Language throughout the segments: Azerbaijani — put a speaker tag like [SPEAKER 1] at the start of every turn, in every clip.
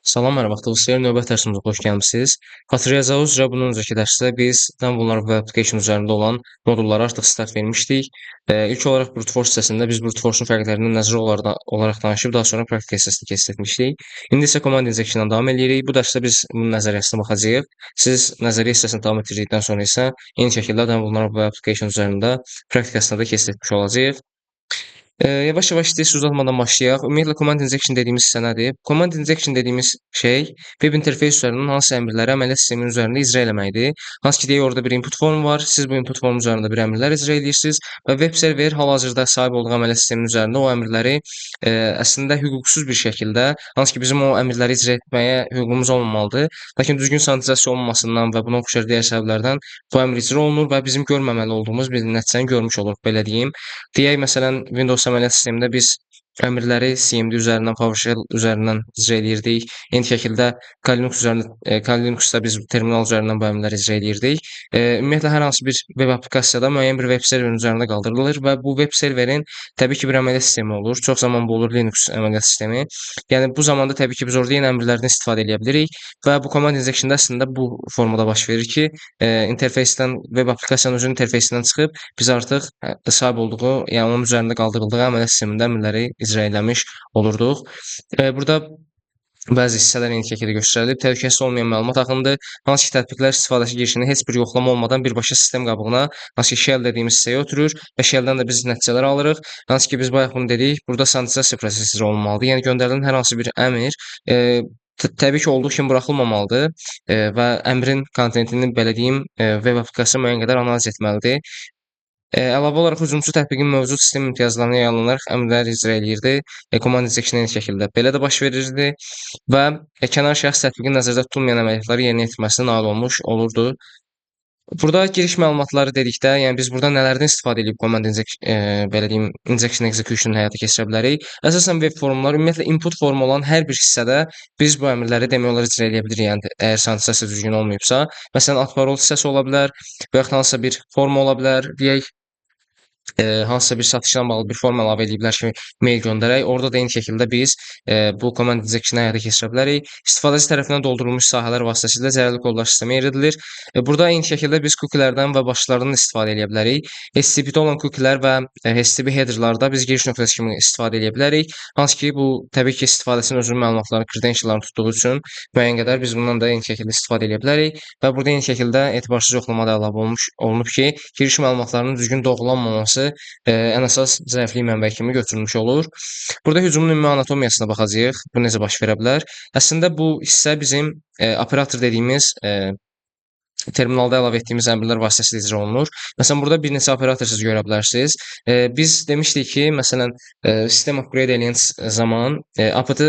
[SPEAKER 1] Salam, hər vaxtınız xeyir. Növbəti dərsimizə xoş gəlmisiniz. Xatırlayacağınız üzrə bundan öncəki dərsdə biz Damn Vulnerable Application üzərində olan modullara artıq start vermişdik. İlk olaraq brute force hissəsində biz brute force-un fərqlərindən nəzəri olaraq danışıb, daha sonra praktika hissəsini keçid etmişdik. İndi isə command injection-dan davam edirik. Bu dərsdə biz bunun nəzəriyyəsinə baxacağıq. Siz nəzəriyyə hissəsini davam etdirdikdən sonra isə eyni şəkildə Damn Vulnerable Application üzərində praktikasına da keçid etmiş olacağıq. Yavaş-yavaş istəyirsiz uzatmadan başlayaq. Ümumiyyətlə command injection dediyimiz hissə nədir? Command injection dediyimiz şey web interfeys üzərindən hansısa əmrləri əməliyyat sisteminin üzərində icra eləməkdir. Hansı ki, deyək orada bir input form var. Siz bu input form üzərində bir əmrlər icra edirsiniz və web server hal-hazırda sahib olduğu əməliyyat sisteminin üzərində o əmrləri əslində hüquqsuz bir şəkildə, hansı ki bizim o əmrləri icra etməyə hüququmuz olmamalıdır. Lakin düzgün sanitizasiya olmamasından və buna oxşar digər səbəblərdən bu əmr icra olunur və bizim görməməli olduğumuz bir nəticəni görmüş oluruq, belə deyim. Deyək, məsələn, Windows əməliyyat sistemində biz əmrləri CMD üzərindən, PowerShell üzərindən icra eləyirdik. Eyni şəkildə Kali Linux üzərində, Kali Linuxda biz terminal üzərindən bu əmrləri icra eləyirdik. Ümumiyyətlə hər hansı bir web applikasiyada müəyyən bir web serverin üzərində qaldırılır və bu web serverin təbii ki, bir əməliyyat sistemi olur. Çox zaman bu olur Linux əməliyyat sistemi. Yəni bu zamanda təbii ki, biz orada yeni əmrlərdən istifadə edə bilirik və bu command injection-da əslində bu formada baş verir ki, interfeysdən, web applikasiyanın özünün interfeysindən çıxıb biz artıq sahib olduğu, yəni onun üzərində qaldırıldığı əməliyyat sistemində əmrləri icra eləmiş olurduq. Burada bəzi hissələr eyni şəkildə göstərilib. Təhlükəsiz olmayan məlumat axınıdır. Hansı ki, tətbiqlər istifadəçi girişini heç bir yoxlama olmadan birbaşa sistem qabığına, hansı ki, shell dediyimiz hissəyə ötürür və shell-dən də biz nəticələr alırıq. Hansı ki, biz bayaq bunu dedik, burada sanitizasiya prosesi icra olunmalıdır. Yəni göndərilən hər hansı bir əmr təbii ki, olduğu kimi buraxılmamalıdır və əmrin kontentini, belə deyim, web applikasiya müəyyən qədər analiz etməlidir. Əlavə olaraq hücumçu tətbiqin mövcud sistem imtiyazlarına yararlanaraq əmrlər icra eləyirdi. Command injection eyni şəkildə belə də baş verirdi və kənar şəxs tətbiqin nəzərdə tutulmayan əməliyyatları yerinə yetirməsinə nail olmuş olurdu. Burada giriş məlumatları dedikdə, yəni biz burada nələrdən istifadə edib command injection, belə deyim, injection execution həyata keçirə bilərik? Əsasən web formlar, ümumiyyətlə input formu olan hər bir hissədə biz bu əmrləri demək olar icra eləyə bilirik. Yəni əgər sanitizasiya düzgün olmayıbsa, məsələn, ad parol hissəsi ola bilər və yaxud hansısa bir forma ola bilər. Deyək, hansısa bir satışla bağlı bir form əlavə eləyiblər ki, mail göndərək. Orada da eyni şəkildə biz bu command injection-ı həyata keçirə bilərik. İstifadəçi tərəfindən doldurulmuş sahələr vasitəsilə zərərli kodlar sistemə yeridilir. Burada eyni şəkildə biz cookie-lərdən və başlıqlardan istifadə edə bilərik. HTTP-də olan cookie-lər və HTTP header-larda biz giriş nöqtəsi kimi istifadə edə bilərik. Hansı ki, bu təbii ki, istifadəçinin özünün məlumatlarını, credential-larını tutduğu üçün müəyyən qədər biz bundan da eyni şəkildə istifadə edə bilərik və burada eyni şəkildə etibarsız yoxlama da əlavə olunub ki, giriş məlumatlarının düzgün doğrulanmaması ən əsas zəiflik mənbəyi kimi götürülmüş olur. Burada hücumun ümumi anatomiyasına baxacağıq. Bu necə baş verə bilər? Əslində bu hissə bizim operator dediyimiz terminalda əlavə etdiyimiz əmrlər vasitəsilə icra olunur. Məsələn, burada bir neçə operator siz görə bilərsiniz. Biz demişdik ki, məsələn, sistem upgrade eləyən zaman apt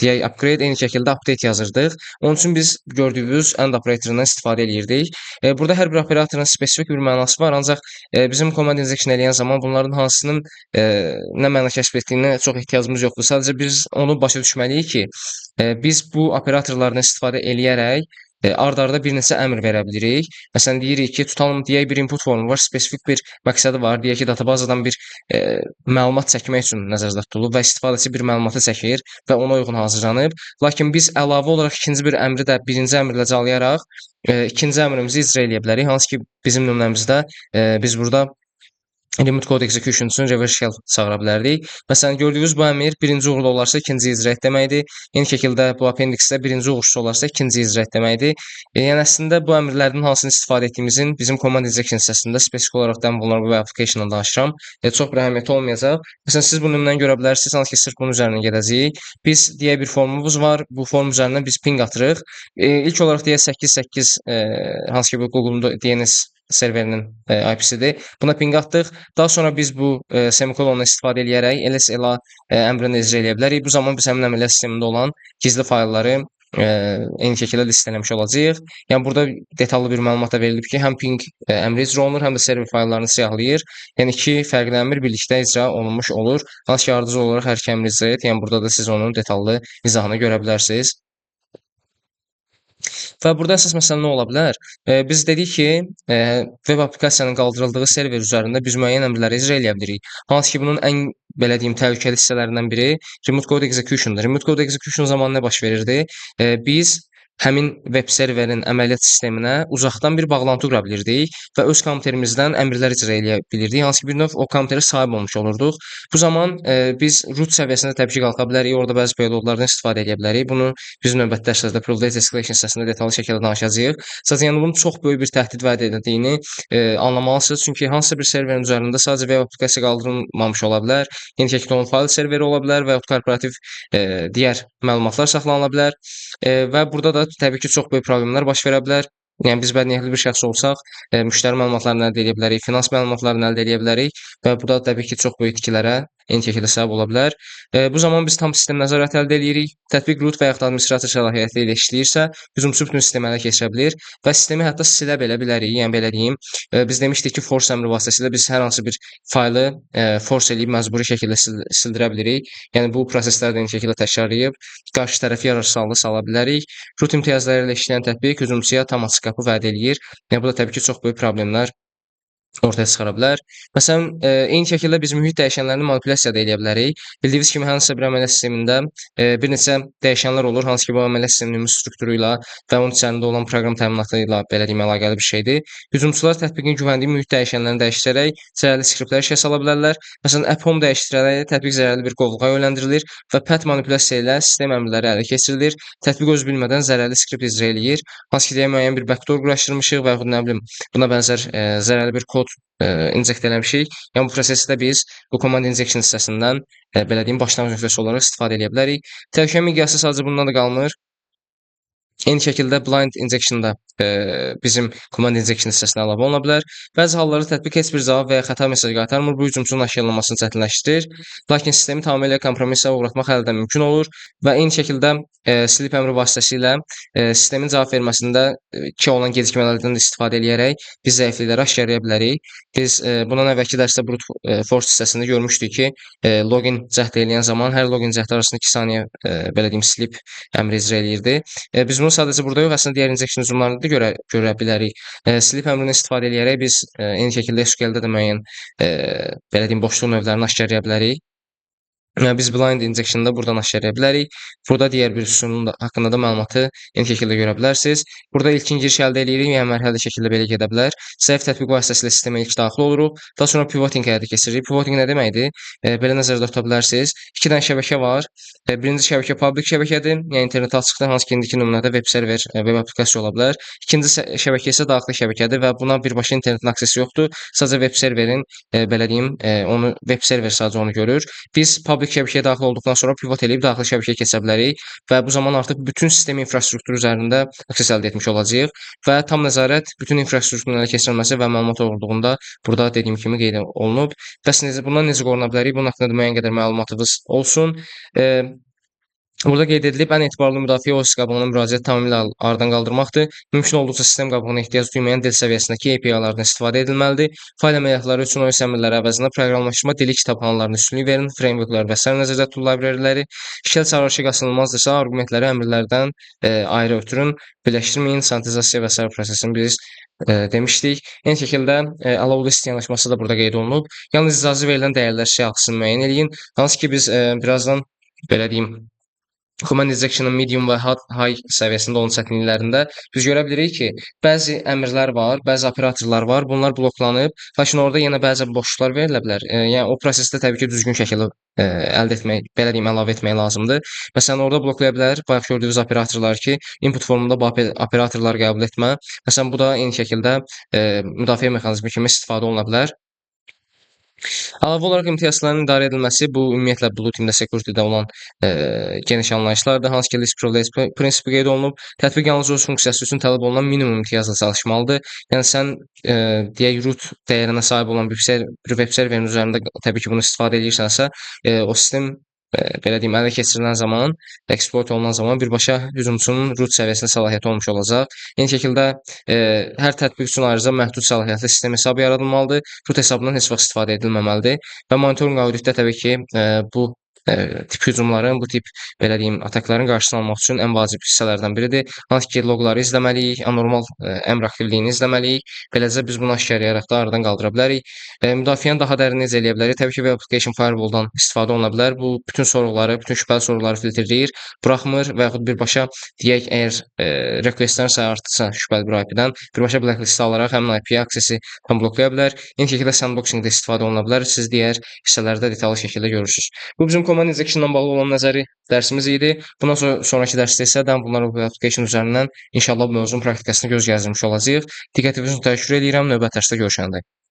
[SPEAKER 1] deyək upgrade, eyni şəkildə update yazırdıq. Onun üçün biz gördüyünüz and operatorundan istifadə eləyirdik. Burada hər bir operatorun spesifik bir mənası var, ancaq bizim command injection eləyən zaman bunların hansının nə məna kəsb etdiyinə çox ehtiyacımız yoxdur. Sadəcə biz onu başa düşməliyik ki, biz bu operatorlardan istifadə eləyərək ard-arda bir neçə əmr verə bilirik. Məsələn, deyirik ki, tutalım, deyək bir input formu var, spesifik bir məqsədi var. Deyək ki, databazadan bir məlumat çəkmək üçün nəzərdə tutulub və istifadəçi bir məlumatı çəkir və ona uyğun hazırlanıb. Lakin biz əlavə olaraq ikinci bir əmri də birinci əmrlə calayaraq ikinci əmrimizi icra eləyə bilərik. Hansı ki, bizim nümunəmizdə biz burada remote code execution üçün reverse shell çağıra bilərdik. Məsələn, gördüyünüz bu əmr birinci uğurlu olarsa ikinci icra et deməkdir. Eyni şəkildə bu appendix-də birinci uğursuz olarsa ikinci icra et deməkdir. Yəni əslində bu əmrlərdən hansını istifadə etdiyimizin bizim command injection hissəsində spesifik olaraq Damn Vulnerable Application-dan danışıram. Çox bir əhəmiyyəti olmayacaq. Məsələn, siz bu nümunəni görə bilərsiniz, hansı ki, sırf bunun üzərindən gedəcəyik. Biz deyək bir formumuz var. Bu form üzərindən biz ping atırıq. İlk olaraq deyək 88, hansı ki bu Google-un DNS serverinin IP-sidir. Buna ping atdıq. Daha sonra biz bu semikolondan istifadə eləyərək ls -la əmrini icra eləyə bilərik. Bu zaman biz həmin əməliyyat sistemində olan gizli faylları eyni şəkildə listələmiş olacağıq. Yəni burada detallı bir məlumat da verilib ki, həm ping əmri icra olunur, həm də server fayllarını siyahlayır. Yəni iki fərqli əmr birlikdə icra olunmuş olur. Hansı ki, ardıcıl olaraq hər iki əmri icra et. Yəni burada da siz onun detallı izahını görə bilərsiniz. Və burada əsas məsələ nə ola bilər? Biz dedik ki, web applikasiyanın qaldırıldığı server üzərində biz müəyyən əmrləri icra eləyə bilirik. Hansı ki, bunun ən belə deyim, təhlükəli hissələrindən biri Remote Code Execution-dur. Remote Code Execution zamanı nə baş verirdi? Biz həmin web serverin əməliyyat sisteminə uzaqdan bir bağlantı qura bilirdik və öz kompüterimizdən əmrlər icra eləyə bilirdik. Hansı ki, bir növ o kompüterə sahib olmuş olurduq. Bu zaman biz root səviyyəsində təbii ki, qalxa bilərik, orada bəzi payloadlardan istifadə edə bilərik. Bunu biz növbəti dərslərdə Privilege Escalation hissəsində detallı şəkildə danışacağıq. Sadəcə yəni bunun çox böyük bir təhdid vəd etdiyini anlamalısınız. Çünki hansısa bir serverin üzərində sadəcə web applikasiya qaldırılmamış ola bilər. Eyni şəkildə onun fayl serveri ola bilər və yaxud korporativ digər məlumatlar saxlanıla bilər. Və burada da təbii ki, çox böyük problemlər baş verə bilər. Yəni biz bədniyyətli bir şəxs olsaq, müştəri məlumatlarını əldə edə bilərik, finans məlumatlarını əldə edə bilərik və bu da təbii ki, çox böyük itkilərə eyni şəkildə səbəb ola bilər. Bu zaman biz tam sistem nəzarəti əldə edirik. Tətbiq root və yaxud da administrator səlahiyyəti ilə işləyirsə, hücumçu bütün sistemi ələ keçirə bilir və sistemi hətta silə belə bilərik. Yəni belə deyim, biz demişdik ki, force əmri vasitəsilə biz hər hansı bir faylı force eləyib məcburi şəkildə sildirə bilirik. Yəni bu prosesləri də eyni şəkildə təkrarlayıb qarşı tərəfi yararsız halda sala bilərik. Root imtiyazları ilə işləyən tətbiq hücumçuya tam açıq qapı vəd eləyir. Yəni bu da təbii ki, çox böyük problemlər ortaya çıxara bilər. Məsələn, eyni şəkildə biz mühit dəyişənlərini manipulyasiya da eləyə bilərik. Bildiyiniz kimi, hansısa bir əməliyyat sistemində bir neçə dəyişənlər olur, hansı ki, bu əməliyyat sisteminin ümumi strukturu ilə və onun içərisində olan proqram təminatı ilə belə deyim, əlaqəli bir şeydir. Hücumçular tətbiqin güvəndiyi mühit dəyişənlərini dəyişdirərək zərərli skriptlər işə sala bilərlər. Məsələn, app.home dəyişdirərək tətbiq zərərli bir qovluğa yönləndirilir və path manipulyasiya ilə sistem əmrləri ələ keçirilir. Tətbiq öz bilmədən zərərli skript icra eləyir. Hansı ki, deyək, müəyyən bir backdoor quraşdırmışıq və yaxud nə bilim, buna bənzər zərərli bir kod inject eləmişik. Yəni bu prosesdə biz bu command injection hissəsindən belə deyim, başlanğıc nöqtəsi olaraq istifadə edə bilərik. Təhlükə miqyası sadəcə bundan da qalmır. Eyni şəkildə blind injection da bizim command injection hissəsinə əlavə oluna bilər. Bəzi hallarda tətbiq heç bir cavab və ya xəta mesajı qaytarmır. Bu hücumçunun aşkarlanmasını çətinləşdirir. Lakin sistemi tamamilə kompromisə uğratmaq hələ də mümkün olur və eyni şəkildə sleep əmri vasitəsilə sistemin cavab verməsində ki olan gecikmələrdən də istifadə eləyərək biz zəiflikləri aşkarlaya bilərik. Biz bundan əvvəlki dərsdə brute force hissəsində görmüşdük ki, login cəhd eləyən zaman hər login cəhdi arasında 2 saniyə belə deyim, sleep əmri icra eləyirdi. Biz bunu sadəcə burada yox, əslində digər injection hücumlarında da görə bilərik. Sleep əmrindən istifadə eləyərək biz eyni şəkildə SQL-də də müəyyən belə deyim, boşluq növlərini aşkarlaya bilərik. Yəni biz blind injection-da buradan aşkarlaya bilərik. Burada digər bir üsulun da, haqqında da məlumatı eyni şəkildə görə bilərsiniz. Burada ilkin giriş əldə eləyirik, yəni mərhələli şəkildə belə gedə bilər. Zəif tətbiq vasitəsilə sistemə ilk daxil oluruq. Daha sonra pivoting həyata keçiririk. Pivoting nə deməkdir? Belə nəzərdə tuta bilərsiniz. İki dənə şəbəkə var. Birinci şəbəkə public şəbəkədir, yəni internetə açıqdır, hansı ki, indiki nümunədə web server, web applikasiya ola bilər. İkinci şəbəkə isə daxili şəbəkədir və buna birbaşa internetin aksesi yoxdur. Sadəcə web serverin, belə deyim, onu web server sadəcə onu görür. Biz public şəbəkəyə daxil olduqdan sonra pivot eləyib daxili şəbəkəyə keçə bilərik və bu zaman artıq bütün sistem infrastrukturu üzərində akses əldə etmiş olacağıq və tam nəzarət bütün infrastrukturun ələ keçirilməsi və məlumat oğurluğunda burada dediyim kimi qeyd olunub. Bəs necə, bundan necə qoruna bilərik? Bunun haqqında da müəyyən qədər məlumatınız olsun. Burada qeyd edilib, ən etibarlı müdafiə OS qabığına müraciət tamamilə aradan qaldırmaqdır. Mümkün olduqca sistem qabığına ehtiyac duymayan dil səviyyəsindəki API-lardan istifadə edilməlidir. Fayl əməliyyatları üçün OS əmrləri əvəzinə proqramlaşdırma dili kitabxanalarına üstünlük verin, frameworklar və sair nəzərdə tutulur libraryləri. Shell çağırışı qaçınılmazdırsa, arqumentləri əmrlərdən ayrı ötürün, birləşdirməyin, sanitizasiya və sair prosesini biz demişdik. Eyni şəkildə allow list yanaşması da burada qeyd olunub. Yalnız icazə verilən dəyərlər siyahısını müəyyən eləyin. Hansı ki, biz birazdan belə deyim, command injection-ın medium və high səviyyəsində olan çətinliklərində biz görə bilirik ki, bəzi əmrlər var, bəzi operatorlar var, bunlar bloklanıb, lakin orada yenə bəzi boşluqlar verilə bilər. Yəni o prosesdə təbii ki, düzgün şəkildə əldə etmək, belə deyim, əlavə etmək lazımdır. Məsələn, orada bloklaya bilər, bayaq gördüyünüz operatorlar ki, input formunda bu operatorlar qəbul etmə. Məsələn, bu da eyni şəkildə müdafiə mexanizmi kimi istifadə oluna bilər. Əlavə olaraq imtiyazların idarə edilməsi bu ümumiyyətlə Blue Team-də security-də olan geniş anlayışlardır. Hansı ki, least privilege prinsipi qeyd olunub. Tətbiq yalnız öz funksiyası üçün tələb olunan minimum imtiyazla çalışmalıdır. Yəni sən deyək root dəyərinə sahib olan bir web serverin üzərində təbii ki, bunu istifadə edirsənsə, o sistem belə deyim, ələ keçirilən zaman, exploit olunan zaman birbaşa hücumçunun root səviyyəsində səlahiyyəti olmuş olacaq. Eyni şəkildə hər tətbiq üçün ayrıca məhdud səlahiyyətli sistem hesabı yaradılmalıdır. Root hesabından heç vaxt istifadə edilməməlidir və monitorinq auditdə təbii ki, bu tip hücumların, bu tip belə deyim, atakların qarşısını almaq üçün ən vacib hissələrdən biridir. Hansı ki, loqları izləməliyik, anormal əmr aktivliyini izləməliyik. Beləcə biz bunu aşkarlayaraq da aradan qaldıra bilərik. Müdafiəni daha dərin necə eləyə bilərik? Təbii ki, Web Application Firewall-dan istifadə oluna bilər. Bu bütün sorğuları, bütün şübhəli sorğuları filtrləyir, buraxmır və yaxud birbaşa deyək, əgər request-lərin sayı artdısa şübhəli bir IP-dən, birbaşa blacklist alaraq həmin IP-yə aksesi tam bloklaya bilər. Eyni şəkildə sandboxing-də istifadə oluna bilər. Siz digər hissələrdə detallı şəkildə görürsünüz. Bu bizim command injection-la bağlı olan nəzəri dərsimiz idi. Bundan sonra sonrakı dərsdə isə Damn Vulnerable Application üzərindən inşallah bu mövzunun praktikasını göz gəzdirmiş olacağıq. Diqqətinizə üçün təşəkkür edirəm. Növbəti dərsdə görüşəndək.